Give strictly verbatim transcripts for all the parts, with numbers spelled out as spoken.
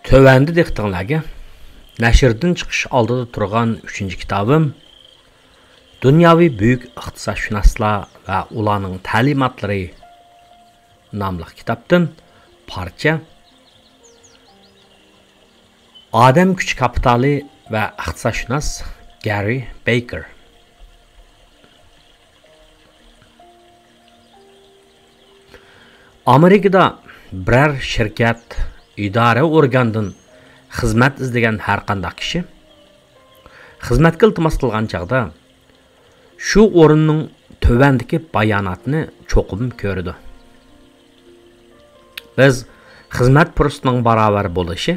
تۆۋەندە دىققىتىڭلارگە نەشردىن چىقىش ئالدىدا تۇرغان ئۈچىنچى كىتابىم، دۇنياۋى بۈيۈك ئىقتىسادشۇناسلار ۋە ئۇلارنىڭ تەلىماتلىرى ناملىق كىتابتىن پارچە. ئادەم كۈچى كاپىتالى ۋە ئىقتىسادشۇناس گاررى بېيكېر. ئامېرىكىدا بىرەر شىركەت، ئىدارە، ئورگاندىن خىزمەت ئىزدىگەن ھەرقانداق كىشى خىزمەتكە ئىلتىماس قىلغان چاغدا شۇ ئورۇننىڭ تۆۋەندىكى باياناتىنى چوقۇم كۆرىدۇ. بىز خىزمەت پۇرسىتىنىڭ باراۋەر بولۇشى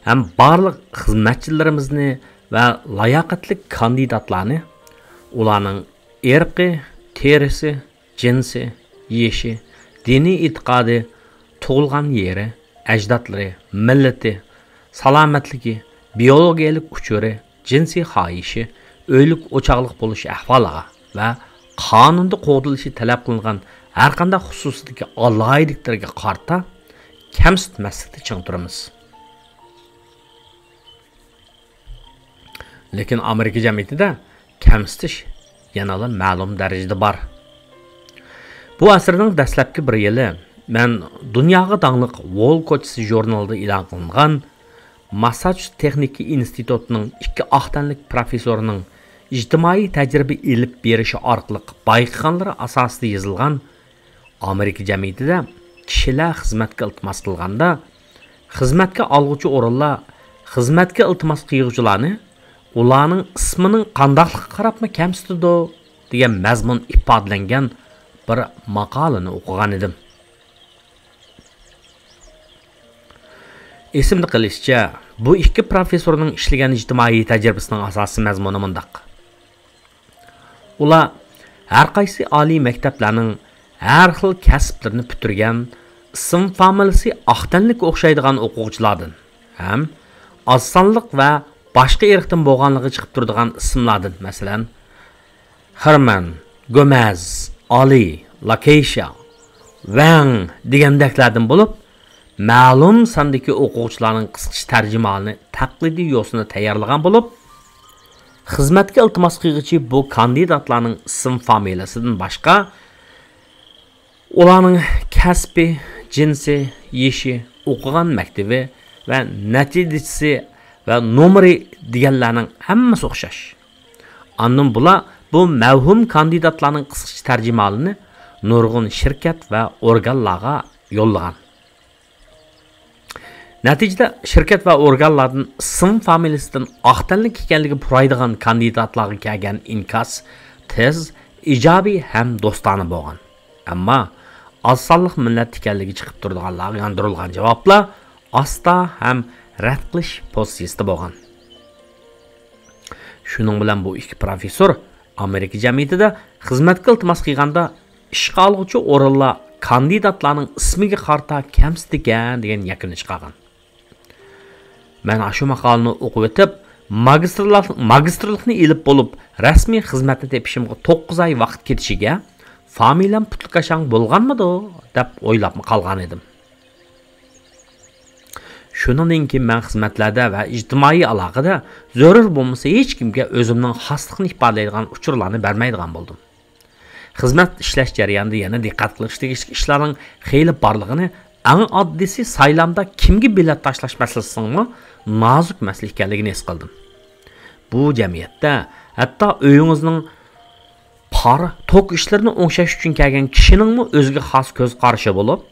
ھەم بارلىق خىزمەتچىلىرىمىزنى ۋە لاياقەتلىك كاندىداتلارنى ئۇلارنىڭ ئىرقى، تېرىسى، جىنسى، يېشى، دىنىي ئېتىقادى، تۇغۇلغان يېرى، ئەجدادلىرى، مىللىتى، سالامەتلىكى، بىيولوگىيەلىك ئۇچۇرى، جىنسىي خاھىشى، ئۆيلۈك ئوچاقلىق بولۇش ئەھۋالىغا ۋە قانۇندا قوغدىلىشى تەلەپ قىلىنغان ھەرقانداق خۇسۇسىيىتىدىكى ئالاھىدىلىكلىرىگە قارىتا كەمسىتمەسلىكتە چىڭ تۇرىمىز. لېكىن ئامېرىكا جەمئىيىتىدە كەمسىتىش يەنىلا مەلۇم دەرىجىدە بار. بۇ ئەسىرنىڭ دەسلەپكى بىر يىلى مەن دۇنياغا داڭلىق ۋول كوچىسى ژۇرنىلىدا ئېلان قىلىنغان ماسساچۇسېتس تېخنىكا ئىنستىتۇتىنىڭ ئىككى ئاق تەنلىك پروفېسسورىنىڭ ئىجتىمائىي تەجرىبە ئېلىپ بېرىشى ئارقىلىق بايقىغانلىرى ئاساسىدا يېزىلغان ئامېرىكا جەمئىيىتىدە كىشىلەر خىزمەتكە ئىلتىماس قىلغاندا، خىزمەتكە ئالغۇچى ئورۇنلار خىزمەتكە ئىلتىماس قىلغۇچىلارنى ئۇلارنىڭ ئىسمىنىڭ قانداقلىقىغا قاراپمۇ كەمسىتىدۇ دېگەن مەزمۇن ئىپادىلەنگەن بىر ماقالىنى ئوقۇغان ئىدىم. ئېسىمدە قېلىشىچە، بۇ ئىككى پروفېسسورنىڭ ئىشلىگەن ئىجتىمائىي تەجرىبىسىنىڭ ئاساسىي مەزمۇنى مۇنداق. ئۇلار ھەر قايسى ئالىي مەكتەپلەرنىڭ ھەر خىل كەسىپلىرىنى پۈتتۈرگەن، ئىسىم فامىلىسى ئاق تەنلىككە ئوخشايدىغان ئوقۇغۇچىلاردىن ھەم ئاز سانلىق ۋە باشقا ئىرقتىن بولغانلىقى چىقىپ تۇرىدىغان ئىسىملاردىن، مەسىلەن، خېرمەن، گومەز، ئالى، لاكېيشا، ۋەڭ دېگەندەكلەردىن بولۇپ، مەلۇم ساندىكى ئوقۇغۇچىلارنىڭ قىسقىچە تەرجىمىھالىنى تەقلىدىي يوسۇندا تەييارلىغان بولۇپ، خىزمەتكە ئىلتىماس قىلغۇچى بۇ كاندىداتلارنىڭ ئىسىم فامىلىسىدىن باشقا، ئۇلارنىڭ كەسپى، جىنسى، يېشى، ئوقۇغان مەكتىۋى ۋە نەتىجىسى ۋە نومۇرى دېگەنلەرنىڭ ھەممىسى ئوخشاش. ئاندىن بۇلار بۇ مەۋھۇم كاندىداتلارنىڭ قىسقىچە تەرجىمىھالىنى نۇرغۇن شىركەت ۋە ئورگانلارغا يوللىغان. نەتىجىدە، شىركەت ۋە ئورگانلاردىن ئىسىم فامىلىسىدىن ئاق تەنلىك ئىكەنلىكى پۇرايدىغان كاندىداتلارغا كەلگەن ئىنكاس تېز، ئىجابىي ھەم دوستانە بولغان. ئەمما ئاز سانلىق مىللەت ئىكەنلىكى چىقىپ تۇرىدىغانلارغا ياندۇرۇلغان جاۋابلار ئاستا ھەم رەت قىلىش پوزىتسىيىسىدە بولغان. شۇنىڭ بىلەن بۇ ئىككى پروفېسسور ئامېرىكا جەمئىيىتىدە خىزمەتكە ئىلتىماس قىلغاندا ئىشقا ئالغۇچى ئورۇنلار كاندىداتلارنىڭ ئىسمىگە قارىتا كەمسىتىدىكەن دېگەن يەكۈننى چىقارغان. مەن ئاشۇ ماقالىنى ئوقۇۋېتىپ، ماگىستىرلىق-، ماگىستىرلىقنى ئېلىپ بولۇپ، رەسمىي خىزمەتنى تېپىشىمغا توققۇز ئاي ۋاقىت كېتىشىگە، فامىلەم پۇتلىكاشاڭ بولغانمىدۇ دەپ ئويلاپمۇ قالغان ئىدىم. شۇنىڭدىن كېيىن مەن خىزمەتلەردە ۋە ئىجتىمائىي ئالاقىدە زۆرۈر بولمىسا ھېچكىمگە ئۆزۈمنىڭ خاسلىقىنى ئىپادىلەيدىغان ئۇچۇرلارنى بەرمەيدىغان بولدۇم. خىزمەت ئىشلەش جەريانىدا يەنە دىققەت قىلىش تېگىشلىك ئىشلارنىڭ خېلى بارلىقىنى، ئەڭ ئاددىيسى سايلامدا كىمگە بېلەت تاشلاش مەسىلىسىنىڭمۇ نازۇك مەسىلە ئىكەنلىكىنى ھېس قىلدىم. بۇ جەمئىيەتتە ھەتتا ئۆيىڭىزنىڭ پار، توك ئىشلىرىنى ئوڭشاش ئۈچۈن كەلگەن كىشىنىڭمۇ ئۆزىگە خاس كۆز قارىشى بولۇپ،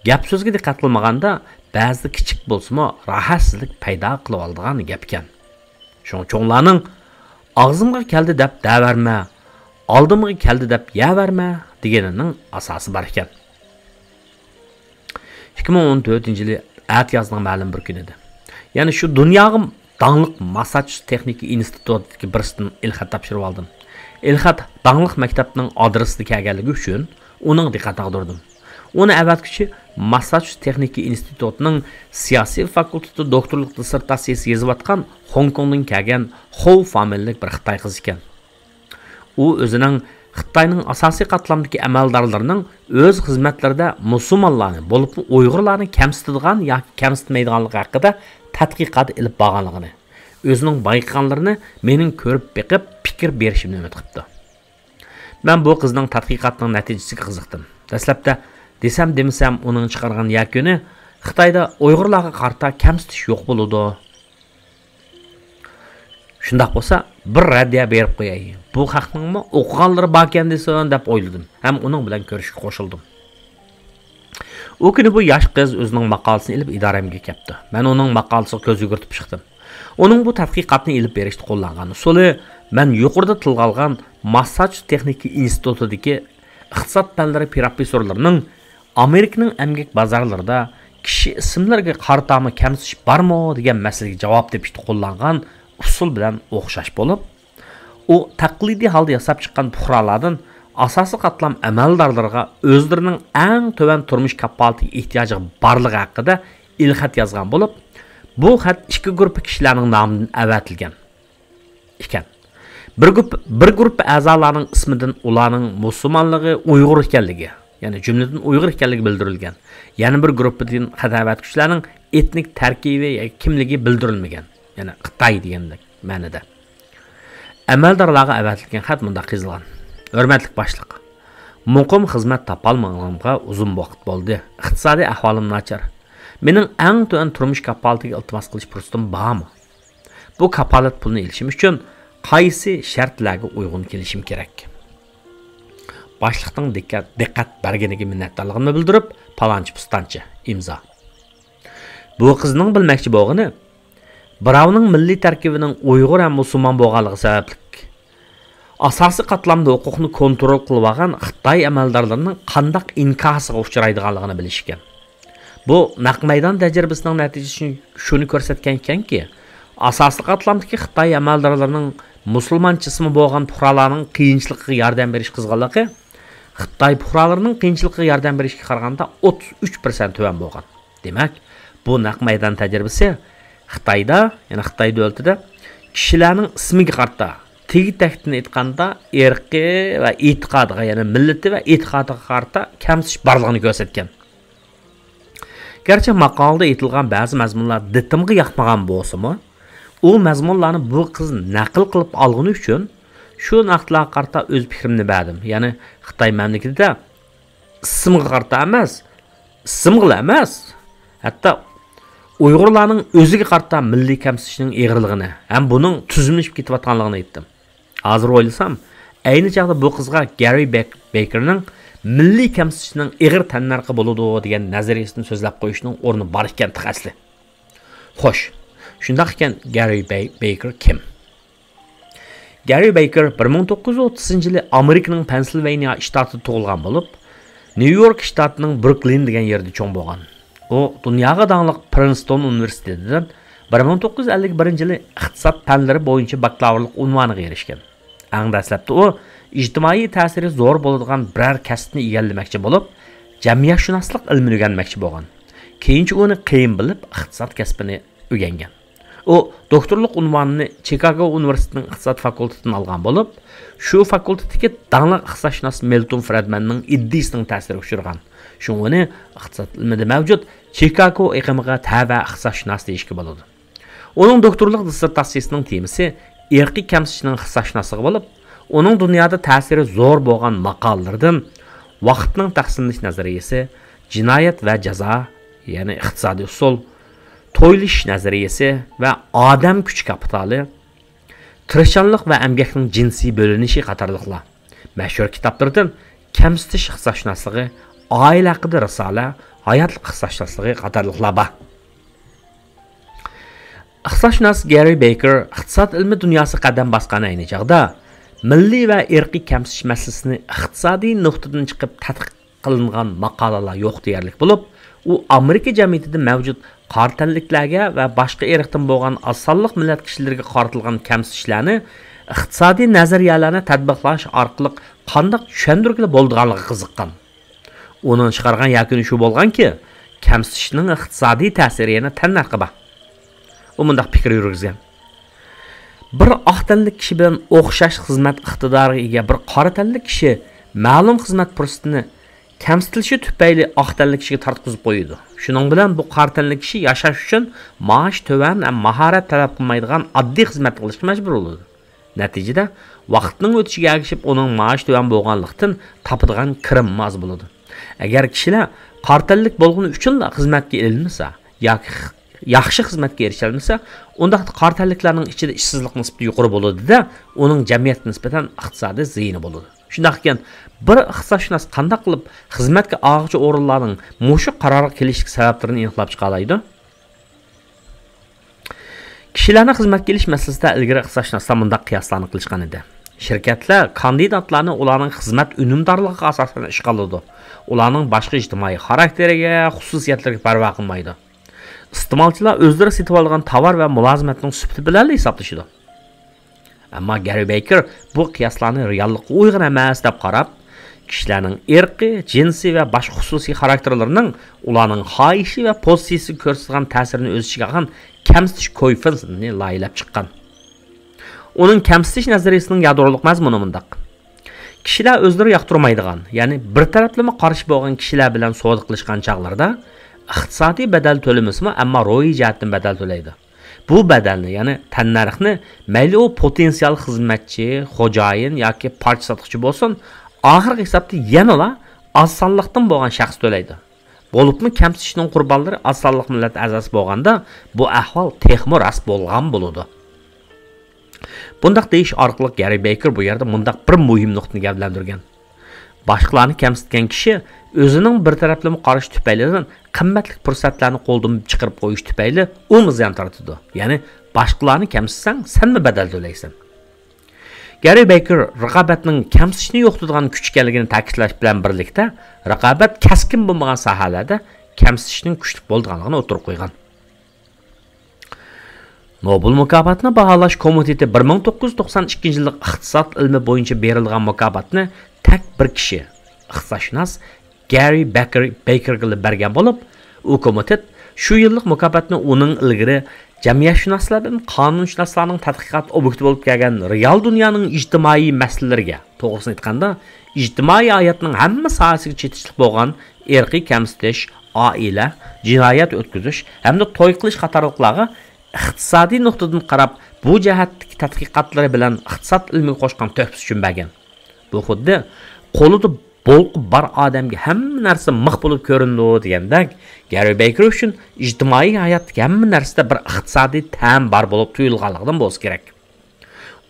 گەپ سۆزگە دىققەت قىلمىغاندا بەزىدە كىچىك بولسىمۇ راھەتسىزلىك پەيدا قىلىۋالىدىغان گەپ ئىكەن. شۇڭا چوڭلارنىڭ «ئاغزىمغا كەلدى دەپ دەۋەرمە، ئالدىمغا كەلدى دەپ يەۋەرمە» دېگىنىنىڭ ئاساسى بار ئىكەن. ئىككى مىڭ ئون تۆتىنچى يىلى ئەتىيازنىڭ مەلۇم بىر كۈنىدە، يەنە شۇ دۇنياغا داڭلىق ماسساچۇسېتس تېخنىكا ئىنستىتۇتىدىكى بىرسىدىن ئېلخەت تاپشۇرۇۋالدىم. ئېلخەت داڭلىق مەكتەپنىڭ ئادرېسىدا كەلگەنلىكى ئۈچۈن ئۇنىڭغا دىققەت ئاغدۇردۇم. ئۇنى ئەۋەتكۈچى ماسساچۇسېتس تېخنىكا ئىنستىتۇتىنىڭ سىياسىي فاكۇلتېتىدا دوكتورلۇق دىسسېرتاتسىيىسى يېزىۋاتقان خوڭكوڭدىن كەلگەن خو فامىلىلىك بىر خىتاي قىزى ئىكەن. ئۇ ئۆزىنىڭ خىتاينىڭ ئاساسىي قاتلامدىكى ئەمەلدارلىرىنىڭ ئۆز خىزمەتلىرىدە مۇسۇلمانلارنى، بولۇپمۇ ئۇيغۇرلارنى كەمسىتىدىغان ياكى كەمسىتمەيدىغانلىقى ھەققىدە تەتقىقات ئېلىپ بارغانلىقىنى، ئۆزىنىڭ بايقىغانلىرىنى مېنىڭ كۆرۈپ بېقىپ پىكىر بېرىشىمنى ئۈمىد قىپتۇ. مەن بۇ قىزنىڭ تەتقىقاتىنىڭ نەتىجىسىگە قىزىقتىم. دەسلەپتە دېسەم دېمىسەم ئۇنىڭ چىقارغان يەكۈنى خىتايدا ئۇيغۇرلارغا قارىتا كەمسىتىش يوق بولىدۇ. شۇنداق بولسا بىر رەددىيە بېرىپ قوياي. بۇ خەقنىڭمۇ ئوقۇغانلىرى باركەن دېسۇن دەپ ئويلىدىم ھەم ئۇنىڭ بىلەن كۆرۈشۈشكە قوشۇلدۇم. ئۇ كۈنى بۇ ياش قىز ئۆزىنىڭ ماقالىسىنى ئېلىپ ئىدارەمگە كەپتۇ. مەن ئۇنىڭ ماقالىسىغا كۆز يۈگۈرتۈپ چىقتىم. ئۇنىڭ بۇ تەتقىقاتنى ئېلىپ بېرىشتا قوللانغان ئۇسۇلى مەن يۇقىرىدا تىلغا ئالغان ماسساچۇسېتس تېخنىكا ئىنستىتۇتىدىكى ئىقتىساد پەنلىرى پىروفېسسورلىرىنىڭ ئامېرىكىنىڭ ئەمگەك بازارلىرىدا كىشى ئىسىملىرىگە قارىتامۇ كەمسىتىش بارمۇ دېگەن مەسىلىگە جاۋاب تېپىشتا قوللانغان ئۇسۇل بىلەن ئوخشاش بولۇپ، ئۇ تەقلىدىي ھالدا ياساپ چىققان پۇقرالاردىن ئاساسىي قاتلام ئەمەلدارلىرىغا ئۆزلىرىنىڭ ئەڭ تۆۋەن تۇرمۇش كاپالىتىگە ئېھتىياجىغا بارلىقى ھەققىدە ئېلخەت يازغان بولۇپ، بۇ خەت ئىككى گۇرۇپپا كىشىلەرنىڭ نامىدىن ئەۋەتىلگەن ئىكەن. بىر گۇرۇپپا، بىر گۇرۇپپا ئەزالارنىڭ ئىسمىدىن ئۇلارنىڭ مۇسۇلمانلىقى، ئۇيغۇر ئىكەنلىكى، يەنى جۈملىدىن ئۇيغۇر ئىكەنلىكى بىلدۈرۈلگەن. يەنە بىر گۇرۇپپىدىن خەت ئەۋەتكۈچىلەرنىڭ ئېتنىك تەركىبى ياكى كىملىكى بىلدۈرۈلمىگەن، يەنى خىتاي دېگەندەك مەنىدە. ئەمەلدارلارغا ئەۋەتىلگەن خەت مۇنداق يېزىلغان: ھۆرمەتلىك باشلىق، مۇقىم خىزمەت تاپالمىغىنىمغا ئۇزۇن ۋاقىت بولدى. ئىقتىسادىي ئەھۋالىم ناچار. مېنىڭ ئەڭ تۆۋەن تۇرمۇش كاپالىتىگە ئىلتىماس قىلىش پۇرسىتىم بارمۇ؟ بۇ كاپالەت پۇلىنى ئېلىشىم ئۈچۈن قايسى شەرتلەرگە ئۇيغۇن كېلىشىم كېرەك؟ باشلىقنىڭ دىققەت، دىققەت بەرگىنىگە مىننەتدارلىقىمنى بىلدۈرۈپ، پالانچى پۇستانچى، ئىمزا. بۇ قىزنىڭ بىلمەكچى بولغىنى، بىراۋنىڭ مىللىي تەركىبىنىڭ ئۇيغۇر ھەم مۇسۇلمان بولغانلىقى سەۋەبلىك، ئاساسىي قاتلامدا ھوقۇقنى كونترول قىلىۋالغان خىتاي ئەمەلدارلىرىنىڭ قانداق ئىنكاسىغا ئۇچرايدىغانلىقىنى بىلىش ئىكەن. بۇ نەق مەيدان تەجرىبىسىنىڭ نەتىجىسى شۇنى كۆرسەتكەن ئىكەنكى، ئاساسىي قاتلامدىكى خىتاي ئەمەلدارلىرىنىڭ مۇسۇلمانچىسىمۇ بولغان پۇقرالارنىڭ قىيىنچىلىقىغا ياردەم بېرىش قىزغىنلىقى خىتاي پۇقرالىرىنىڭ قىيىنچىلىقىغا ياردەم بېرىشكە قارىغاندا ئوتتۇز ئۈچ پىرسەنت تۆۋەن بولغان. دېمەك، بۇ نەق مەيدان تەجرىبىسى خىتايدا، يەنى خىتاي دۆلىتىدە كىشىلەرنىڭ ئىسمىگە قارىتا، تېگى-تەكتىدىن ئېيتقاندا، ئىرقى ۋە ئېتىقادىغا، يەنى مىللىتى ۋە ئېتىقادىغا قارىتا كەمسىتىش بارلىقىنى كۆرسەتكەن. گەرچە ماقالىدە ئېيتىلغان بەزى مەزمۇنلار دىتىمغا ياقمىغان بولسىمۇ، ئۇ مەزمۇنلارنى بۇ قىز نەقىل قىلىپ ئالغىنى ئۈچۈن شۇ نەقىدلەرگە قارىتا ئۆز پىكرىمنى بەردىم. يەنى خىتاي مەملىكىتىدە ئىسىمغا قارىتا ئەمەس، ئىسىمغىلا ئەمەس، ھەتتا ئۇيغۇرلارنىڭ ئۆزىگە قارىتا مىللىي كەمسىتىشنىڭ ئېغىرلىقىنى ھەم بۇنىڭ تۈزۈملىشىپ كېتىۋاتقانلىقىنى ئېيتتىم. ھازىر ئويلىسام، ئەينى چاغدا بۇ قىزغا گاررى بەك-، بەيكېرنىڭ مىللىي كەمسىتىشنىڭ ئېغىر تەننەرخى بولىدۇ دېگەن نەزەرىيىسىنى سۆزلەپ قويۇشنىڭ ئورنى بار ئىكەن تېخى ئەسلى. خوش، شۇنداق ئىكەن، گاررى بەي-، بەيكېر كىم؟ گاررى بەيكېر بىر مىڭ توققۇز يۈز ئوتتۇزىنچى يىلى ئامېرىكىنىڭ پەنسىلۋانىيە شتاتىدا تۇغۇلغان بولۇپ، نيۇ يورك شتاتىنىڭ بروكلىن دېگەن يېرىدە چوڭ بولغان. ئۇ دۇنياغا داڭلىق پرىنستون ئۇنىۋېرسىتېتىدىن بىر مىڭ توققۇز يۈز ئەللىك بىرىنچى يىلى ئىقتىساد پەنلىرى بويىچە باكلاۋۇرلۇق ئۇنۋانىغا ئېرىشكەن. ئەڭ دەسلەپتە ئۇ ئىجتىمائىي تەسىرى زور بولىدىغان بىرەر كەسىپنى ئىگىلىمەكچى بولۇپ، جەمئىيەتشۇناسلىق ئىلمىنى ئۆگەنمەكچى بولغان. كېيىنچە ئۇنى قىيىن بىلىپ، ئىقتىساد كەسپىنى ئۆگەنگەن. ئۇ دوكتورلۇق ئۇنۋانىنى چىكاگو ئۇنىۋېرسىتېتىنىڭ ئىقتىساد فاكۇلتېتىدىن ئالغان بولۇپ، شۇ فاكۇلتېتتىكى داڭلىق ئىقتىسادشۇناس مىلتون فرېدماننىڭ ئىدىيىسىنىڭ تەسىرىگە ئۇچرىغان. شۇڭا ئۇنى ئىقتىساد ئىلمىدە مەۋجۇت چىكاگو ئېقىمىغا تەۋە ئىقتىسادشۇناس دېيىشكە بولىدۇ. ئۇنىڭ دوكتورلۇق دىسسېرتاتسىيىسىنىڭ تېمىسى ئىرقىي كەمسىتىشنىڭ ئىقتىسادشۇناسلىقى بولۇپ، ئۇنىڭ دۇنيادا تەسىرى زور بولغان ماقالىلىرىدىن ۋاقىتنىڭ تەقسىملىنىش نەزەرىيىسى، جىنايەت ۋە جازا، يەنى ئىقتىسادىي ئۇسۇل، تويلىشىش نەزەرىيىسى ۋە ئادەم كۈچى كاپىتالى، تىرىشچانلىق ۋە ئەمگەكنىڭ جىنسىي بۆلۈنۈشى قاتارلىقلار. مەشھۇر كىتابلىرىدىن كەمسىتىش ئىقتىسادشۇناسلىقى، ئائىلە ھەققىدە رىسالە، ھاياتلىق ئىقتىسادشۇناسلىقى قاتارلىقلار بار. ئىقتىسادشۇناس گاررى بەيكېر ئىقتىساد ئىلمى دۇنياسىغا قەدەم باسقان ئەينى چاغدا مىللىي ۋە ئىرقىي كەمسىتىش مەسىلىسىنى ئىقتىسادىي نۇقتىدىن چىقىپ تەتقىق قىلىنغان ماقالىلەر يوق دېيەرلىك بولۇپ، ئۇ ئامېرىكا جەمئىيىتىدە مەۋجۇت قارا تەنلىكلەرگە ۋە باشقا ئىرقتىن بولغان ئاز سانلىق مىللەت كىشىلىرىگە قارىتىلغان كەمسىتىشلەرنى ئىقتىسادىي نەزەرىيەلەرنى تەتبىقلاش ئارقىلىق قانداق چۈشەندۈرگىلى بولىدىغانلىقىغا قىزىققان. ئۇنىڭ چىقارغان يەكۈنى شۇ بولغانكى، كەمسىتىشنىڭ ئىقتىسادىي تەسىرى يەنە تەننەرخى بار. ئۇ مۇنداق پىكىر يۈرگۈزگەن: بىر ئاق تەنلىك كىشى بىلەن ئوخشاش خىزمەت ئىقتىدارىغا ئىگە بىر قارا تەنلىك كىشى مەلۇم خىزمەت پۇرسىتىنى كەمسىتىلىشى تۈپەيلى ئاق تەنلىك كىشىگە تارتقۇزۇپ قويىدۇ. شۇنىڭ بىلەن بۇ قارا تەنلىك كىشى ياشاش ئۈچۈن مائاش تۆۋەن ھەم ماھارەت تەلەپ قىلمايدىغان ئاددىي خىزمەتنى قىلىشقا مەجبۇر بولىدۇ. نەتىجىدە، ۋاقىتنىڭ ئۆتۈشىگە ئەگىشىپ ئۇنىڭ مائاشى تۆۋەن بولغانلىقتىن، تاپىدىغان كىرىمىمۇ ئاز بولىدۇ. ئەگەر كىشىلەر قارا تەنلىك بولغىنى ئۈچۈنلا خىزمەتكە ئېلىنمىسا ياكى خ-، ياخشى خىزمەتكە ئېرىشەلمىسە، ئۇنداقتا قارا تەنلىكلەرنىڭ ئىچىدە ئىشسىزلىق نىسبىتى يۇقىرى بولىدۇ-دە، ئۇنىڭ جەمئىيەتكە نىسبەتەن ئىقتىسادىي زىيىنى بولىدۇ. شۇنداق ئىكەن، بىر ئىقتىسادشۇناس قانداق قىلىپ خىزمەتكە ئالغۇچى ئورۇنلارنىڭ مۇشۇ قارارغا كېلىشلىك سەۋەبلىرىنى ئېنىقلاپ چىقالايدۇ؟ كىشىلەرنىڭ خىزمەتكە ئېلىش مەسىلىسىدە ئىلگىرى ئىقتىسادشۇناسلار مۇنداق قىياسلارنى قىلىشقان ئىدى. شىركەتلەر كاندىداتلارنى ئۇلارنىڭ خىزمەت ئۈنۈمدارلىقىغا ئاساسەن ئىشقا ئالىدۇ. ئۇلارنىڭ باشقا ئىجتىمائىي خاراكتېرىگە، خۇسۇسىيەتلىرىگە پەرۋا قىلمايدۇ. ئىستېمالچىلار ئۆزلىرى سېتىۋالغان تاۋار ۋە مۇلازىمەتنىڭ سۈپىتى بىلەنلا ھېسابلىشىدۇ. ئەمما گەررى بېيكېر بۇ قىياسلارنى رېئاللىققا ئۇيغۇن ئەمەس دەپ قاراپ، كىشىلەرنىڭ ئىرقىي، جىنسىي ۋە باشقا خۇسۇسىي خاراكتېرلىرىنىڭ ئۇلارنىڭ خاھىشى ۋە پوزىتسىيىسىگە كۆرسىتىدىغان تەسىرىنى ئۆز ئىچىگە ئالغان كەمسىتىش كوئېففىتسېنتىنى لايىھەلەپ چىققان. ئۇنىڭ كەمسىتىش نەزەرىيىسىنىڭ يادرولۇق مەزمۇنى مۇنداق. كىشىلەر ئۆزلىرى ياقتۇرمايدىغان، يەنى بىر تەرەپلىمە قارشى بولغان كىشىلەر بىلەن سودا قىلىشقان چاغلىرىدا ئىقتىسادىي بەدەل تۆلىمىسىمۇ، ئەمما روھىي جەھەتتىن بەدەل تۆلەيدۇ. بۇ بەدەلنى، يەنى تەننەرخنى مەيلى ئۇ پوتېنسىيال خىزمەتچى، خوجايىن ياكى پارچە ساتقۇچى بولسۇن، ئاخىرقى ھېسابتا يەنىلا ئاز سانلىقتىن بولغان شەخس تۆلەيدۇ. بولۇپمۇ كەمسىتىشنىڭ قۇربانلىرى ئاز سانلىق مىللەت ئەزاسى بولغاندا، بۇ ئەھۋال تېخىمۇ راست بولغان بولىدۇ. بۇنداق دېيىش ئارقىلىق گەررى بېيكېر بۇ يەردە مۇنداق بىر مۇھىم نۇقتىنى گەۋدىلەندۈرگەن. باشقىلارنى كەمسىتكەن كىشى ئۆزىنىڭ بىر تەرەپلىمە قارىشى تۈپەيلىدىن قىممەتلىك پۇرسەتلەرنى قولدىن چىقىرىپ قويۇش تۈپەيلى ئۇمۇ زىيان تارتىدۇ. يەنى باشقىلارنى كەمسىتسەڭ، سەنمۇ بەدەل تۆلەيسەن. گەررى بېيكېر رىقابەتنىڭ كەمسىتىشنى يوقىتىدىغان كۈچ ئىكەنلىكىنى تەكىتلەش بىلەن بىرلىكتە، رىقابەت كەسكىن بولمىغان ساھەلەردە كەمسىتىشنىڭ كۈچلۈك بولىدىغانلىقىنى ئوتتۇرىغا قويغان. نوبېل مۇكاپاتىنى باھالاش كومىتېتى بىر مىڭ توققۇز يۈز توقسان ئىككىنچى يىللىق ئىقتىساد ئىلمى بويىچە بېرىلىدىغان مۇكاپاتنى تەك بىر كىشى، ئىقتىسادشۇناس گەررى بېيكېر، بېيكېرگىلا بەرگەن بولۇپ، ئۇ كومىتېت شۇ يىللىق مۇكاپاتنى ئۇنىڭ ئىلگىرى جەمئىيەتشۇناسلاردىن قانۇنشۇناسلارنىڭ تەتقىقات ئوبيېكتى بولۇپ كەلگەن رېئال دۇنيانىڭ ئىجتىمائىي مەسىلىلىرىگە، توغرىسىنى ئېيتقاندا، ئىجتىمائىي ھاياتنىڭ ھەممە ساھەسىگە چېتىشلىق بولغان ئىرقىي كەمسىتىش، ئائىلە، جىنايەت ئۆتكۈزۈش ھەمدە توي قىلىش قاتارلىقلارغا ئىقتىسادىي نۇقتىدىن قاراپ، بۇ جەھەتتىكى تەتقىقاتلىرى بىلەن ئىقتىساد ئىلمىگە قوشقان تۆھپىسى ئۈچۈن بەرگەن. بۇ خۇددى قولىدا بولقا بار ئادەمگە ھەممە نەرسە مىخ بولۇپ كۆرۈنىدۇ دېگەندەك، گەررى بېيكېر ئۈچۈن ئىجتىمائىي ھاياتتىكى ھەممە نەرسىدە بىر ئىقتىسادىي تەم بار بولۇپ تۇيۇلغانلىقىدىن بولسا كېرەك.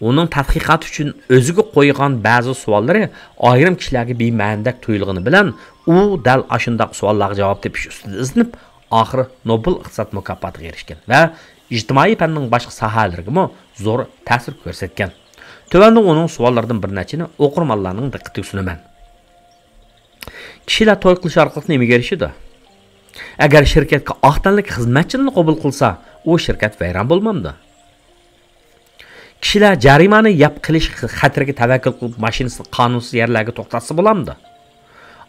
ئۇنىڭ تەتقىقات ئۈچۈن ئۆزىگە قويغان بەزى سوئاللىرى ئايرىم كىشىلەرگە بىمەنىدەك تۇيۇلغىنى بىلەن، ئۇ دەل ئاشۇنداق سوئاللارغا جاۋاب تېپىش ئۈستىدە ئىزدىنىپ، ئاخىرى نوبېل ئىقتىساد مۇكاپاتىغا ئېرىشكەن ۋە ئىجتىمائىي پەننىڭ باشقا ساھەلىرىگىمۇ زور تەسىر كۆرسەتكەن. تۆۋەندە ئۇنىڭ سوئاللىرىدىن بىر نەچچىنى ئوقۇرمانلارنىڭ دىققىتىگە سۇنىمەن. كىشىلەر توي قىلىش ئارقىلىق نېمىگە ئېرىشىدۇ؟ ئەگەر شىركەتكە ئاق تەنلىك خىزمەتچىنى قوبۇل قىلسا، ئۇ شىركەت ۋەيران بولمامدۇ؟ كىشىلەر جەرىمانە يەپ قېلىش خەتىرىگە تەۋەككۈل قىلىپ، ماشىنىسىنى قانۇنسىز يەرلەرگە توختاتسا بولامدۇ؟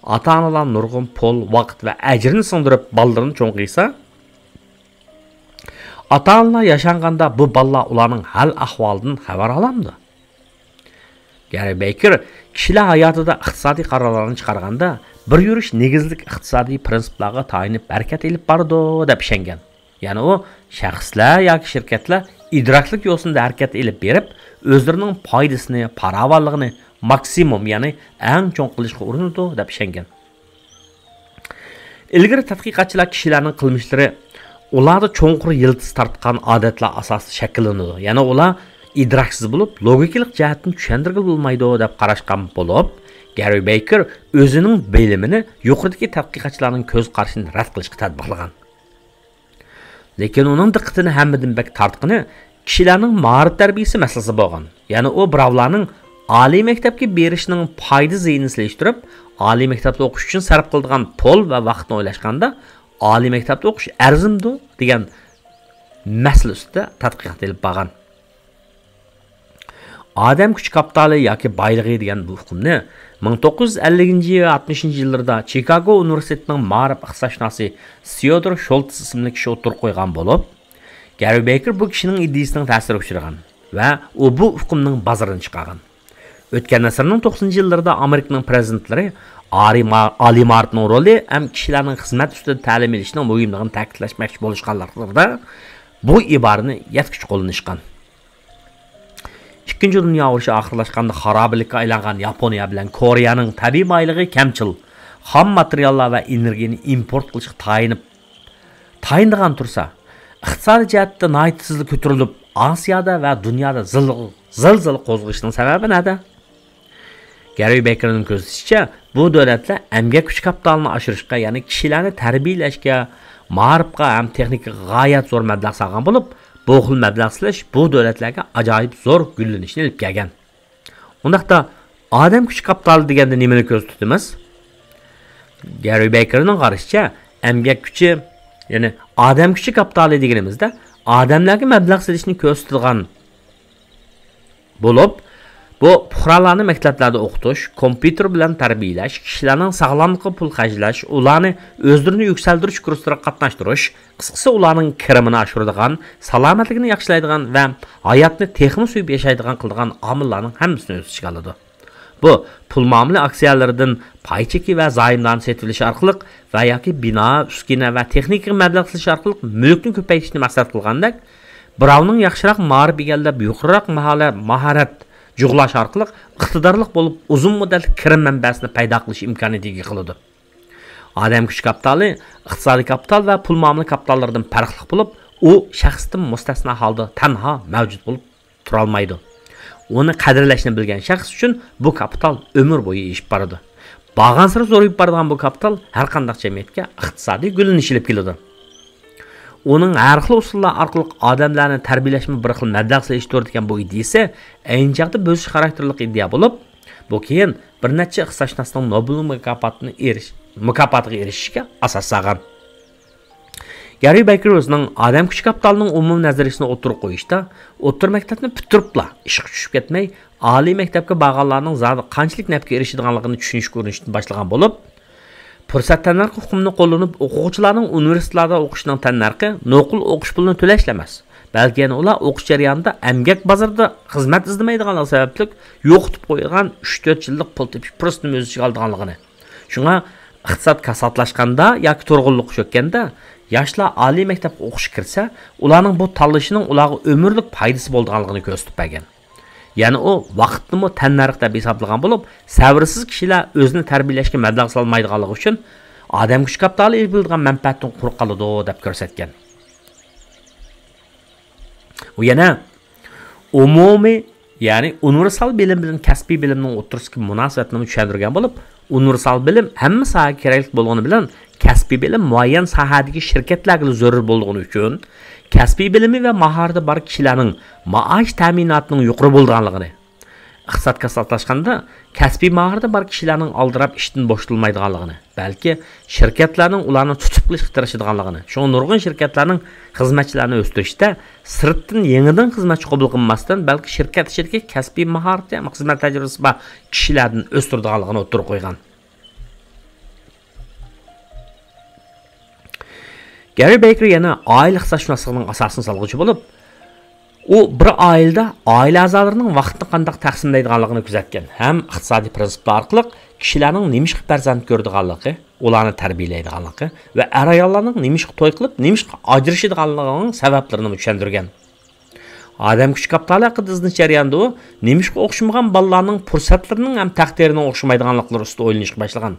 ئاتا-ئانىلار نۇرغۇن پۇل، ۋاقىت ۋە ئەجىرنى سىڭدۈرۈپ، بالىلىرىنى چوڭ قىلسا، ئاتا-ئانىلار ياشانغاندا بۇ بالىلار ئۇلارنىڭ ھال-ئەھۋالىدىن خەۋەر ئالامدۇ؟ گەررى بېيكېر كىشىلەر ھاياتىدا ئىقتىسادىي قارارلارنى چىقارغاندا، بىر يۈرۈش نېگىزلىك ئىقتىسادىي پىرىنسىپلارغا تايىنىپ ھەرىكەت ئېلىپ بارىدۇ، دەپ ئىشەنگەن. يەنى ئۇ شەخسلەر ياكى شىركەتلەر ئىدراكلىق يوسۇندا ھەرىكەت ئېلىپ بېرىپ، ئۆزلىرىنىڭ پايدىسىنى، پاراۋانلىقىنى ماكسىموم، يەنى ئەڭ چوڭ قىلىشقا ئۇرۇنىدۇ، دەپ ئىشەنگەن. ئىلگىرى تەتقىقاتچىلار كىشىلەرنىڭ قىلمىشلىرى ئۇلاردا چوڭقۇر يىلتىز تارتقان ئادەتلەر ئاساسىدا شەكىللىنىدۇ. يەنى ئۇلار ئىدراكسىز بولۇپ، لوگىكىلىق جەھەتتىن چۈشەندۈرگىلى بولمايدۇ، دەپ قاراشقان بولۇپ، گەررى بېيكېر ئۆزىنىڭ بىلىمىنى يۇقىرىدىكى تەتقىقاتچىلارنىڭ كۆز قارىشىنى رەت قىلىشقا تەتبىقلىغان. لېكىن ئۇنىڭ دىققىتىنى ھەممىدىن بەك تارتقىنى كىشىلەرنىڭ مائارىپ تەربىيىسى مەسىلىسى بولغان. يەنى ئۇ بىراۋلارنىڭ ئالىي مەكتەپكە بېرىشنىڭ پايدا زىيىنىنى سېلىشتۇرۇپ، ئالىي مەكتەپتە ئوقۇش ئۈچۈن سەرپ قىلىدىغان پۇل ۋە ۋاقىتنى ئويلاشقاندا، ئالىي مەكتەپتە ئوقۇش ئەرزىمدۇ دېگەن مەسىلە ئۈستىدە تەتقىقات ئېلىپ بارغان. ئادەم كۈچ كاپىتالى ياكى بايلىقى دېگەن بۇ ئۇقۇمنى مىڭ توققۇز يۈز ئەللىكىنچى ۋە ئاتمىشىنچى يىللىرىدا چىكاگو ئۇنىۋېرسىتېتىنىڭ مائارىپ ئىقتىسادشۇناسى سىيودور شولتس ئىسىملىك كىشى ئوتتۇرىغا قويغان بولۇپ، گەررى بېيكېر بۇ كىشىنىڭ ئىدىيىسىنىڭ تەسىرىگە ئۇچرىغان ۋە ئۇ بۇ ئۇقۇمنىڭ بازىرىنى چىقارغان. ئۆتكەن ئەسىرنىڭ توقسىنىنچى يىللىرىدا ئامېرىكىنىڭ پىرېزىدېنتلىرى ئالىي ما-، ئالىي ماھارەتنىڭ رولى ھەم كىشىلەرنىڭ خىزمەت ئۈستىدە تەلىم ئېلىشىنىڭ مۇھىملىقىنى تەكىتلەشمەكچى بولۇشقانلىقلىرىدا بۇ ئىبارىنى يەتكۈچە قوللىنىشقان. ئىككىنچى دۇنيا ئۇرۇشى ئاخىرلاشقاندا خارابىلىككە ئايلانغان ياپونىيە بىلەن كورېيەنىڭ تەبىئىي بايلىقى كەمچىل، خام ماتېرىياللار ۋە ئېنېرگىيەنى ئىمپورت قىلىشقا تايىنىپ، تايىنىدىغان تۇرسا، ئىقتىسادىي جەھەتتە ناھايىتى تېزلا كۆتۈرۈلۈپ، ئاسىيادا ۋە دۇنيادا زىل-، زىلزىلە قوزغىشىنىڭ سەۋەبى نەدە؟ گەررى بېيكېرنىڭ كۆرسىتىشىچە، بۇ دۆلەتلەر ئەمگەك كۈچى كاپىتالىنى ئاشۇرۇشقا، يەنى كىشىلەرنى تەربىيەلەشكە، مائارىپقا ھەم تېخنىكىغا غايەت زور مەبلەغ سالغان بولۇپ، بۇ خىل مەبلەغ سېلىش بۇ دۆلەتلەرگە ئاجايىپ زور گۈللىنىشنى ئېلىپ كەلگەن. ئۇنداقتا، ئادەم كۈچى كاپىتالى دېگەندە نېمىنى كۆزدە تۇتىمىز؟ گەررى بېيكېرنىڭ قارىشىچە، ئەمگەك كۈچى، يەنى ئادەم كۈچى كاپىتالى دېگىنىمىزدە، ئادەملەرگە مەبلەغ سېلىشنى كۆزىتىدىغان بولۇپ، بۇ پۇقرالارنى مەكتەپلەردە ئوقۇتۇش، كومپيۇتېر بىلەن تەربىيەلەش، كىشىلەرنىڭ ساغلاملىقىغا پۇل خەجلەش، ئۇلارنى ئۆزلىرىنى يۈكسەلدۈرۈش كۇرسلىرىغا قاتناشتۇرۇش، قىسقىسى، ئۇلارنىڭ كىرىمىنى ئاشۇرىدىغان، سالامەتلىكىنى ياخشىلايدىغان ۋە ھاياتنى تېخىمۇ سۆيۈپ ياشايدىغان قىلىدىغان ئامىللارنىڭ ھەممىسىنى ئۆز ئىچىگە ئالىدۇ. بۇ پۇل مۇئامىلە ئاكسىيەلىرىدىن پاي چېكى ۋە زايوملارنى سېتىۋېلىش ئارقىلىق ۋە ياكى بىنا، ئۈسكۈنە ۋە تېخنىكىغا مەبلەغ سېلىش ئارقىلىق مۈلۈكنى كۆپەيتىشنى مەقسەت قىلغاندەك، بىراۋنىڭ ياخشىراق مائارىپ ئىگىلەپ، يۇقىرىراق ماھالە-، ماھارەت جۇغلاش ئارقىلىق ئىقتىدارلىق بولۇپ، ئۇزۇن مۇددەتلىك كىرىم مەنبەسىنى پەيدا قىلىش ئىمكانىيىتىگە ئىگە قىلىدۇ. ئادەم كۈچى كاپىتالى ئىقتىسادىي كاپىتال ۋە پۇل مۇئامىلە كاپىتاللىرىدىن پەرقلىق بولۇپ، ئۇ شەخستىن مۇستەسنا ھالدا تەنھا مەۋجۇت بولۇپ تۇرالمايدۇ. ئۇنى قەدىرلەشنى بىلگەن شەخس ئۈچۈن بۇ كاپىتال ئۆمۈر بويى ئېشىپ بارىدۇ. بارغانسېرى زورىيىپ بارىدىغان بۇ كاپىتال ھەر قانداق جەمئىيەتكە ئىقتىسادىي گۈللىنىش ئېلىپ كېلىدۇ. ئۇنىڭ ھەر خىل ئۇسۇللار ئارقىلىق ئادەملەرنى تەربىيەلەشمۇ بىر خىل مەبلەغ سېلىشتۇر دېگەن بۇ ئىدىيىسى ئەينى چاغدا بۆسۈش خاراكتېرلىق ئىدىيە بولۇپ، بۇ كېيىن بىر نەچچە ئىقتىسادشۇناسنىڭ نوبېل مۇكاپاتىنى ئېرىش-، مۇكاپاتىغا ئېرىشىشىگە ئاساس سالغان. گەررى بېيكېر ئۆزىنىڭ ئادەم كۈچى كاپىتالىنىڭ ئومۇمىي نەزەرىيىسىنى ئوتتۇرىغا قويۇشتا، ئوتتۇرا مەكتەپنى پۈتتۈرۈپلا ئىشقا چۈشۈپ كەتمەي، ئالىي مەكتەپكە بارغانلارنىڭ زادى قانچىلىك نەپكە ئېرىشىدىغانلىقىنى چۈشىنىشكە ئۇرۇنۇشتىن باشلىغان بولۇپ، پۇرسەت تەننەرخ ئۇقۇمىنى قوللىنىپ، ئوقۇغۇچىلارنىڭ ئۇنىۋېرسىتېتلاردا ئوقۇشىنىڭ تەننەرخى نوقۇل ئوقۇش پۇلىنى تۆلەشلا ئەمەس، بەلكى يەنە ئۇلار ئوقۇش جەريانىدا ئەمگەك بازىرىدا خىزمەت ئىزدىمەيدىغانلىقى سەۋەبلىك يوقىتىپ قويىدىغان ئۈچ تۆت يىللىق پۇل تېپىش پۇرسىتىنى ئۆز ئىچىگە ئالىدىغانلىقىنى، شۇڭا ئىقتىساد كاساتلاشقاندا ياكى تۇرغۇنلۇققا چۆككەندە، ياشلار ئالىي مەكتەپكە ئوقۇشقا كىرسە، ئۇلارنىڭ بۇ تاللىشىنىڭ ئۇلارغا ئۆمۈرلۈك پايدىسى بولىدىغانلىقىنى كۆرسىتىپ بەرگەن. يەنە ئۇ ۋاقىتنىمۇ تەننەرخ دەپ ھېسابلىغان بولۇپ، سەۋرسىز كىشىلەر ئۆزىنى تەربىيەلەشكە مەبلەغ سالمايدىغانلىقى ئۈچۈن، ئادەم كۈچى كاپىتالى ئېلىپ كېلىدىغان مەنپەئەتتىن قۇرۇق قالىدۇ، دەپ كۆرسەتكەن. ئۇ يەنە ئومۇمىي، يەنى ئۇنىۋېرسال بىلىم بىلەن كەسپىي بىلىمنىڭ ئوتتۇرىسىدىكى مۇناسىۋەتنىمۇ چۈشەندۈرگەن بولۇپ، ئۇنىۋېرسال بىلىم ھەممە ساھەگە كېرەكلىك بولغىنى بىلەن، كەسپىي بىلىم مۇئەييەن ساھەدىكى شىركەتلەرگىلا زۆرۈر بولىدىغىنى ئۈچۈن، كەسپىي بىلىمى ۋە ماھارىتى بار كىشىلەرنىڭ مائاش تەمىناتىنىڭ يۇقىرى بولىدىغانلىقىنى، ئىقتىساد كاساتلاشقاندا، كەسپىي ماھارىتى بار كىشىلەرنىڭ ئالدىراپ ئىشتىن بوشىتىلمايدىغانلىقىنى، بەلكى شىركەتلەرنىڭ ئۇلارنى تۇتۇپ قېلىشقا تىرىشىدىغانلىقىنى، شۇڭا نۇرغۇن شىركەتلەرنىڭ خىزمەتچىلەرنى ئۆستۈرۈشتە سىرتتىن يېڭىدىن خىزمەتچى قوبۇل قىلماستىن، بەلكى شىركەت ئىچىدىكى كەسپىي ماھارىتى ھەم خىزمەت تەجرىبىسى بار كىشىلەردىن ئۆستۈرىدىغانلىقىنى ئوتتۇرىغا قويغان. گەررى بېيكېر يەنە ئائىلە ئىقتىسادشۇناسلىقىنىڭ ئاساسىنى سالغۇچى بولۇپ، ئۇ بىر ئائىلىدە ئائىلە ئەزالىرىنىڭ ۋاقىتنى قانداق تەقسىملەيدىغانلىقىنى كۆزەتكەن ھەم ئىقتىسادىي پىرىنسىپلار ئارقىلىق كىشىلەرنىڭ نېمىشقا پەرزەنت كۆرىدىغانلىقى، ئۇلارنى تەربىيەلەيدىغانلىقى ۋە ئەر-ئاياللارنىڭ نېمىشقا توي قىلىپ، نېمىشقا ئاجرىشىدىغانلىقىنىڭ سەۋەبلىرىنىمۇ چۈشەندۈرگەن. ئادەم كۈچى كاپىتالى ھەققىدە ئىزدىنىش جەريانىدا ئۇ نېمىشقا ئوخشىمىغان بالىلارنىڭ پۇرسەتلىرىنىڭ ھەم تەقدىرىنىڭ ئوخشىمايدىغانلىقلىرى ئۈستىدە ئويلىنىشقا باشلىغان.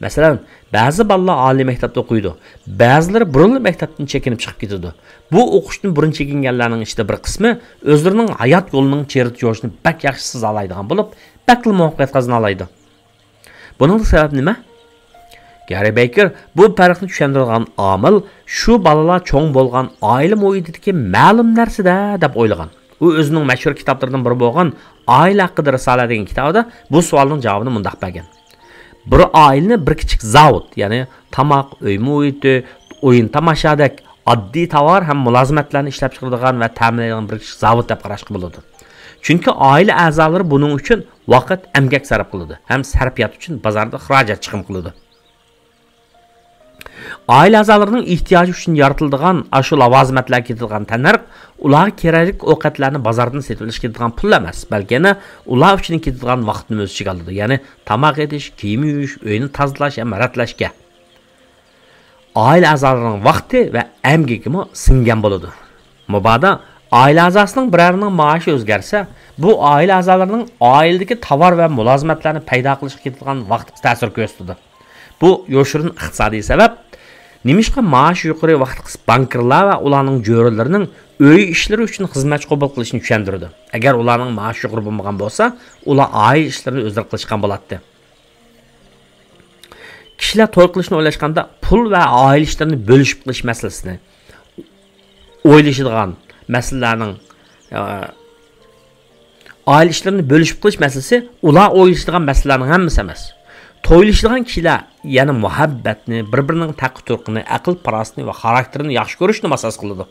مەسىلەن، بەزى بالىلار ئالىي مەكتەپتە ئوقۇيدۇ، بەزىلىرى بۇرۇنلا مەكتەپتىن چېكىنىپ چىقىپ كېتىدۇ. بۇ ئوقۇشتىن بۇرۇن چېكىنگەنلەرنىڭ ئىچىدە بىر قىسمى ئۆزلىرىنىڭ ھايات يولىنىڭ چېرىتى جوشىنى بەك ياخشى سىزالايدىغان بولۇپ، بەكلا مۇۋەپپەقىيەت قازىنالايدۇ. بۇنىڭدىكى سەۋەب نېمە؟ گەررى بېيكېر بۇ پەرقنى چۈشەندۈرىدىغان ئامىل شۇ بالىلار چوڭ بولغان ئائىلە مۇھىتىدىكى مەلۇم نەرسىدە دەپ ئويلىغان. ئۇ ئۆزىنىڭ مەشھۇر كىتابلىرىدىن بىرى بولغان ئائىلە ھەققىدە رىسالە دېگەن كىتابىدا بۇ سوئالنىڭ جاۋابىنى مۇنداق بەرگەن. بىر ئائىلىنى بىر كىچىك زاۋۇت، يەنى تاماق، ئۆي مۇھىتى، ئويۇن تاماشادەك ئاددىي تاۋار ھەم مۇلازىمەتلەرنى ئىشلەپچىقىرىدىغان ۋە تەمىنلەيدىغان بىر كىچىك زاۋۇت دەپ قاراشقا بولىدۇ. چۈنكى ئائىلە ئەزالىرى بۇنىڭ ئۈچۈن ۋاقىت، ئەمگەك سەرپ قىلىدۇ ھەم سەرپىيات ئۈچۈن بازاردا خىراجەت چىقىم قىلىدۇ. ئائىلە ئەزالىرىنىڭ ئېھتىياجى ئۈچۈن يارىتىلىدىغان ئاشۇ لاۋازىمەتلەرگە كېتىدىغان تەننەرخ ئۇلارغا كېرەكلىك ئوقەتلەرنى بازاردىن سېتىۋېلىشقا كېتىدىغان پۇل ئەمەس، بەلكى يەنە ئۇلار ئۈچۈن كېتىدىغان ۋاقىتنىمۇ ئۆز ئىچىگە ئالىدۇ. يەنى تاماق ئېتىش، كىيىم يۇيۇش، ئۆينى تازىلاش ھەم رەتلەشكە. ئائىلە ئەزالىرىنىڭ ۋاقتى ۋە ئەمگىكىمۇ سىڭگەن بولىدۇ. مۇبادا ئائىلە ئەزاسىنىڭ بىرەرىنىڭ مائاشى ئۆزگەرسە، بۇ ئائىلە ئەزالىرىنىڭ ئائىلىدىكى تاۋار ۋە مۇلازىمەتلەرنى پەيدا قىلىشقا كېتىدىغان ۋاقتىغا تەسىر كۆرسىتىدۇ. بۇ يوشۇرۇن ئىقتىسادىي سەۋەب. نېمىشقا مائاشى يۇقىرى ۋاقىت قىسىپ بانكىرلار ۋە ئۇلارنىڭ جۆرىلىرىنىڭ ئۆي ئىشلىرى ئۈچۈن خىزمەتچى قوبۇل قىلىشىنى چۈشەندۈرىدۇ؟ ئەگەر ئۇلارنىڭ مائاشى يۇقىرى بولمىغان بولسا، ئۇلار ئائىلە ئىشلىرىنى ئۆزلىرى قىلىشقان بولاتتى. كىشىلەر توي قىلىشنى ئويلاشقاندا، پۇل ۋە ئائىلە ئىشلىرىنى بۆلۈشۈپ قىلىش مەسىلىسىنى ئويلىشىدىغان مەسىلىلەرنىڭ، ئە، ئائىلە ئىشلىرىنى بۆلۈشۈپ قىلىش مەسىلىسى ئۇلار ئويلىشىدىغان مەسىلىلەرنىڭ ھەممىسى ئەمەس. تويلىشىدىغان كىشىلەر يەنە مۇھەببەتنى، بىر-بىرىنىڭ تەقى-تۇرقىنى، ئەقىل-پاراسىتىنى ۋە خاراكتېرىنى ياخشى كۆرۈشنىمۇ ئاساس قىلىدۇ.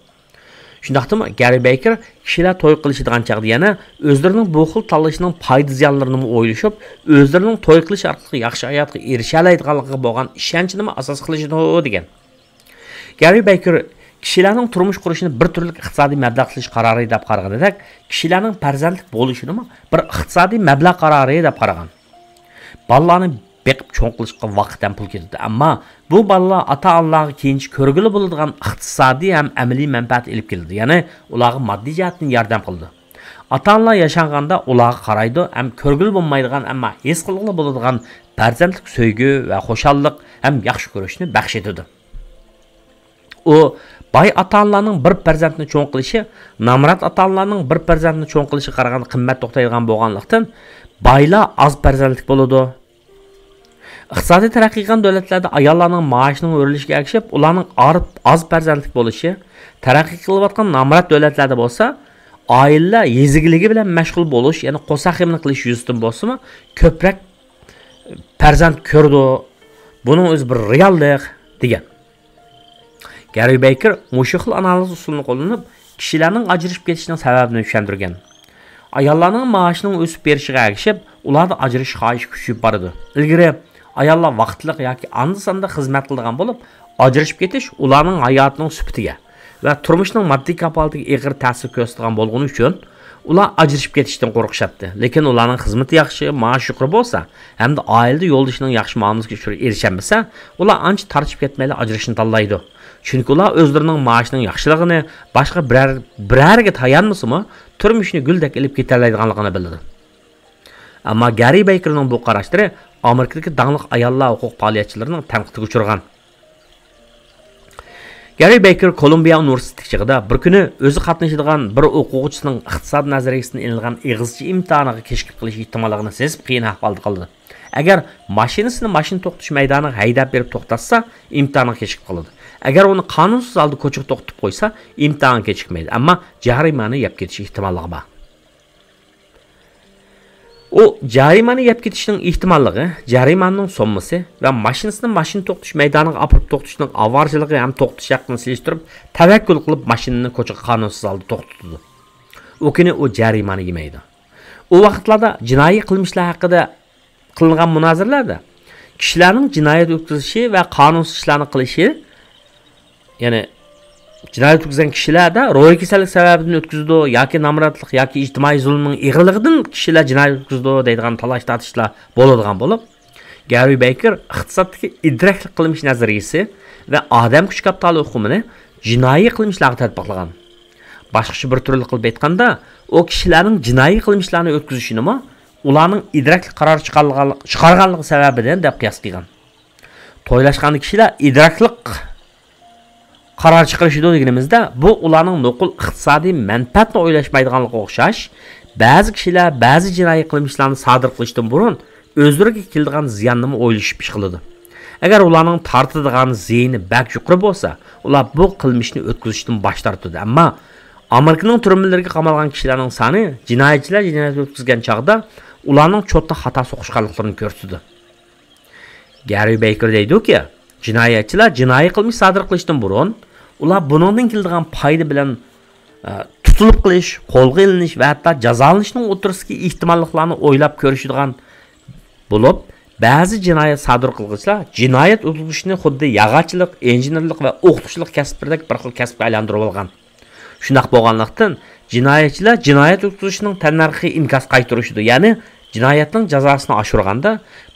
شۇنداقتىمۇ، گەررى بەيكېر كىشىلەر توي قىلىشىدىغان چاغدا يەنە ئۆزلىرىنىڭ بۇ خىل تاللىشىنىڭ پايدا-زىيانلىرىنىمۇ ئويلىشىپ، ئۆزلىرىنىڭ توي قىلىش ئارقىلىق ياخشى ھاياتقا ئېرىشەلەيدىغانلىقىغا بولغان ئىشەنچىنىمۇ ئاساس قىلىشىدۇ، دېگەن. گەررى بەيكېر كىشىلەرنىڭ تۇرمۇش قۇرۇشىنى بىر تۈرلۈك ئىقتىسادىي مەبلەغ قىلىش قارارى دەپ قارىغىنىدەك، كىشىلەرنىڭ پەرزەنتلىك بولۇشىنىمۇ بىر ئىقتىسادىي مەبلەغ قارارى دەپ قارىغان. بالىلارنى بېقىپ چوڭ قىلىشقا ۋاقىت ھەم پۇل كېتىدۇ. ئەمما بۇ بالىلار ئاتا-ئانىلارغا كېيىنچە كۆرگىلى بولىدىغان ئىقتىسادىي ھەم ئەمەلىي مەنپەئەت ئېلىپ كېلىدۇ، يەنى ئۇلارغا ماددىي جەھەتتىن ياردەم قىلىدۇ. ئاتا-ئانىلار ياشانغاندا ئۇلارغا قارايدۇ ھەم كۆرگىلى بولمايدىغان، ئەمما ھېس قىلغىلى بولىدىغان پەرزەنتلىك سۆيگۈ ۋە خۇشاللىق ھەم ياخشى كۆرۈشنى بەخش ئېتىدۇ. ئۇ باي ئاتا-ئانىلارنىڭ بىر پەرزەنتنى چوڭ قىلىشى نامرات ئاتا-ئانىلارنىڭ بىر پەرزەنتنى چوڭ قىلىشىغا قارىغاندا قىممەت توختايدىغان بولغانلىقتىن، بايلار ئاز پەرزەنتلىك بولىدۇ. ئىقتىسادىي تەرەققىي قىلغان دۆلەتلەردە ئاياللارنىڭ مائاشىنىڭ ئۆرلىشىگە ئەگىشىپ، ئۇلارنىڭ ئار-، ئاز پەرزەنتلىك بولۇشى، تەرەققىي قىلىۋاتقان نامرات دۆلەتلەردە بولسا، ئائىلىلەر يېزا ئىگىلىكى بىلەن مەشغۇل بولۇش، يەنى قورساق ھېمىنى قىلىش يۈزىسىدىن بولسىمۇ، كۆپرەك پەرزەنت كۆرىدۇ. بۇنىڭ ئۆزى بىر رېئاللىق، دېگەن. گەررى بەيكېر مۇشۇ خىل ئانالىز ئۇسۇلىنى قوللىنىپ، كىشىلەرنىڭ ئاجرىشىپ كېتىشىنىڭ سەۋەبىنى چۈشەندۈرگەن. ئاياللارنىڭ مائاشىنىڭ ئۆسۈپ بېرىشىگە ئەگىشىپ، ئۇلاردا ئاجرىشىش خاھىشى كۈچىيىپ بارىدۇ. ئىلگىرى ئاياللار ۋاقىتلىق ياكى ئاندا-ساندا خىزمەت قىلىدىغان بولۇپ، ئاجرىشىپ كېتىش ئۇلارنىڭ ھاياتىنىڭ سۈپىتىگە ۋە تۇرمۇشنىڭ ماددىي كاپالىتىگە ئېغىر تەسىر كۆرسىتىدىغان بولغىنى ئۈچۈن، ئۇلار ئاجرىشىپ كېتىشتىن قورقۇشاتتى. لېكىن ئۇلارنىڭ خىزمىتى ياخشى، مائاشى يۇقىرى بولسا ھەمدە ئائىلىدە يولدىشىنىڭ ياخشى مۇئامىلىسىگە ئۇچرا-، ئېرىشەلمىسە، ئۇلار ئانچە تارتىشىپ كەتمەيلا ئاجرىشىشنى تاللايدۇ. چۈنكى ئۇلار ئۆزلىرىنىڭ مائاشىنىڭ ياخشىلىقىنى باشقا بىرەر، بىرەرگە تايانمىسىمۇ، تۇرمۇشىنى گۈلدەك ئېلىپ كېتەلەيدىغانلىقىنى بىلىدۇ. ئەمما گەررى بەيكېرنىڭ بۇ قاراشلىرى ئامېرىكىدىكى داڭلىق ئاياللار ھوقۇق پائالىيەتچىلىرىنىڭ تەنقىدىگە ئۇچرىغان. گەررى بەيكېر كولومبىيە ئۇنىۋېرسىتېتىدىكى چېغىدا بىر كۈنى ئۆزى قاتنىشىدىغان بىر ئوقۇغۇچىسىنىڭ ئىقتىساد نەزەرىيىسىدىن ئېلىنغان ئېغىزچە ئىمتىھانىغا كېچىكىپ قېلىش ئېھتىماللىقىنى سېزىپ، قىيىن ئەھۋالدا قالىدۇ. ئەگەر ماشىنىسىنى ماشىنا توختىتىش مەيدانىغا ھەيدەپ بېرىپ توختاتسا، ئىمتىھانغا كېچىكىپ قالىدۇ. ئەگەر ئۇنى قانۇنسىز ھالدا كوچىغا توختىتىپ قويسا، ئىمتىھانغا كېچىكمەيدۇ، ئەمما جەرىمانە يەپ كېتىش ئېھتىماللىقى بار. ئۇ جەرىمانە يەپ كېتىشنىڭ ئېھتىماللىقى، جەرىمانىنىڭ سوممىسى ۋە ماشىنىسىنى ماشىنا توختىتىش مەيدانىغا ئاپىرىپ توختىتىشنىڭ ئاۋارىچىلىقى ھەم توختىتىش ھەققىنى سېلىشتۇرۇپ، تەۋەككۈل قىلىپ ماشىنىنى كوچىغا قانۇنسىز ھالدا توختىتىدۇ. ئۇ كۈنى ئۇ جەرىمانە يېمەيدۇ. ئۇ ۋاقىتلاردا جىنايى قىلمىشلار ھەققىدە قىلىنغان مۇنازىرىلەردە كىشىلەرنىڭ جىنايەت ئۆتكۈزۈشى ۋە قانۇنسىز ئىشلارنى قىلىشى، يەنى جىنايەت ئۆتكۈزگەن كىشىلەردە روھىي كېسەللىك سەۋەبىدىن ئۆتكۈزىدۇ ياكى نامراتلىق ياكى ئىجتىمائىي زۇلۇمنىڭ ئېغىرلىقىدىن كىشىلەر جىنايەت ئۆتكۈزىدۇ دەيدىغان تالاش-تارتىشلار بولىدىغان بولۇپ، گەررى بەيكېر ئىقتىسادتىكى ئىدراكلىق قىلمىش نەزەرىيىسى ۋە ئادەم كۈچ كاپىتالى ئۇقۇمىنى جىنايى قىلمىشلارغا تەتبىقلىغان. باشقىچە بىر تۈرلۈك قىلىپ ئېيتقاندا، ئۇ كىشىلەرنىڭ جىنايى قىلمىشلارنى ئۆتكۈزۈشىنىمۇ ئۇلارنىڭ ئىدراكلىق قارار چىقارغانلىق-، چىقارغانلىقى سەۋەبىدىن دەپ قىياس قىلغان. تويلاشقاندا كىشىلەر ئىدراكلىق قارار چىقىرىشىدۇ دېگىنىمىزدە، بۇ ئۇلارنىڭ نوقۇل ئىقتىسادىي مەنپەئەتنى ئويلاشمايدىغانلىقىغا ئوخشاش، بەزى كىشىلەر بەزى جىنايى قىلمىشلارنى سادىر قىلىشتىن بۇرۇن ئۆزلىرىگە كېلىدىغان زىياننىمۇ ئويلىشىپ ئىش قىلىدۇ. ئەگەر ئۇلارنىڭ تارتىدىغان زىيىنى بەك يۇقىرى بولسا، ئۇلار بۇ قىلمىشنى ئۆتكۈزۈشتىن باش تارتىدۇ. ئەمما ئامېرىكىنىڭ تۈرمىلىرىگە قامالغان كىشىلەرنىڭ سانى جىنايەتچىلەر جىنايەت ئۆتكۈزگەن چاغدا ئۇلارنىڭ چوتتا خاتا سوقۇشقانلىقلىرىنى كۆرسىتىدۇ. گەررى بەيكېر دەيدۇكى، جىنايەتچىلەر جىنايى قىلمىش سادىر قىلىشتىن بۇرۇن، ئۇلار بۇنىڭدىن كېلىدىغان پايدا بىلەن، ئە، تۇتۇلۇپ قېلىش، قولغا ئېلىنىش ۋە ھەتتا جازالىنىشنىڭ ئوتتۇرىسىدىكى ئېھتىماللىقلارنى ئويلاپ كۆرۈشىدىغان بولۇپ، بەزى جىنايەت سادىر قىلغۇچىلار جىنايەت ئۆتكۈزۈشنى خۇددى ياغاچچىلىق، ئىنژېنېرلىق ۋە ئوقۇتقۇچىلىق كەسىپلىرىدەك بىر خىل كەسىپكە ئايلاندۇرۇۋالغان. شۇنداق بولغانلىقتىن، جىنايەتچىلەر جىنايەت ئۆتكۈزۈشنىڭ تەننەرخى ئىنكاس قايتۇرۇشىدۇ، يەنى جىنايەتنىڭ جازاسىنى ئاشۇرغاندا،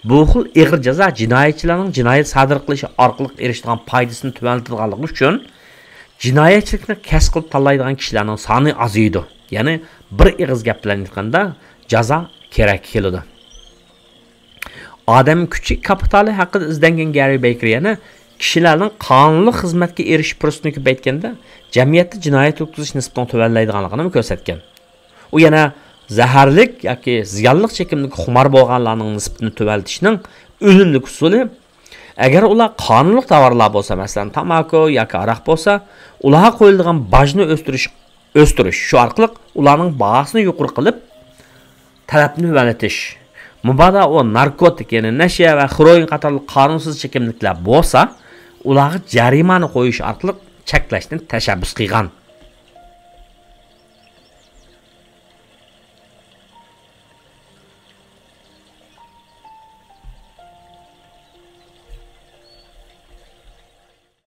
بۇ خىل ئېغىر جازا جىنايەتچىلەرنىڭ جىنايەت سادىر قىلىشى ئارقىلىق ئېرىشىدىغان پايدىسىنى تۆۋەنلىتىدىغانلىقى ئۈچۈن، جىنايەتچىلىكنى كەسىپ قىلىپ تاللايدىغان كىشىلەرنىڭ سانى ئازىيىدۇ. يەنى بىر ئېغىز گەپ بىلەن ئېيتقاندا، جازا كېرەككە كېلىدۇ. ئادەم كۈچى كاپىتالى ھەققىدە ئىزدەنگەن گاررى بېيكېر يەنە كىشىلەرنىڭ قانۇنلۇق خىزمەتكە ئېرىشىش پۇرسىتىنى كۆپەيتكەندە، جەمئىيەتتە جىنايەت ئۆتكۈزۈش نىسبىتىنىڭ تۆۋەنلەيدىغانلىقىنىمۇ كۆرسەتكەن. ئۇ يەنە زەھەرلىك ياكى زىيانلىق چېكىملىككە خۇمار بولغانلارنىڭ نىسبىتىنى تۆۋەنلىتىشنىڭ ئۈنۈملۈك ئۇسۇلى، ئەگەر ئۇلار قانۇنلۇق تاۋارلار بولسا، مەسىلەن، تاماكا ياكى ھاراق بولسا، ئۇلارغا قويۇلىدىغان باجنى ئۆستۈرۈش، ئۆستۈرۈش، شۇ ئارقىلىق ئۇلارنىڭ باھاسىنى يۇقىرى قىلىپ، تەلەپنى تۆۋەنلىتىش. مۇبادا ئۇ ناركوتىك، يەنى نەشە ۋە خېروئىن قاتارلىق قانۇنسىز چېكىملىكلەر بولسا، ئۇلارغا جەرىمانە قويۇش ئارقىلىق چەكلەشنى تەشەببۇس قىلغان.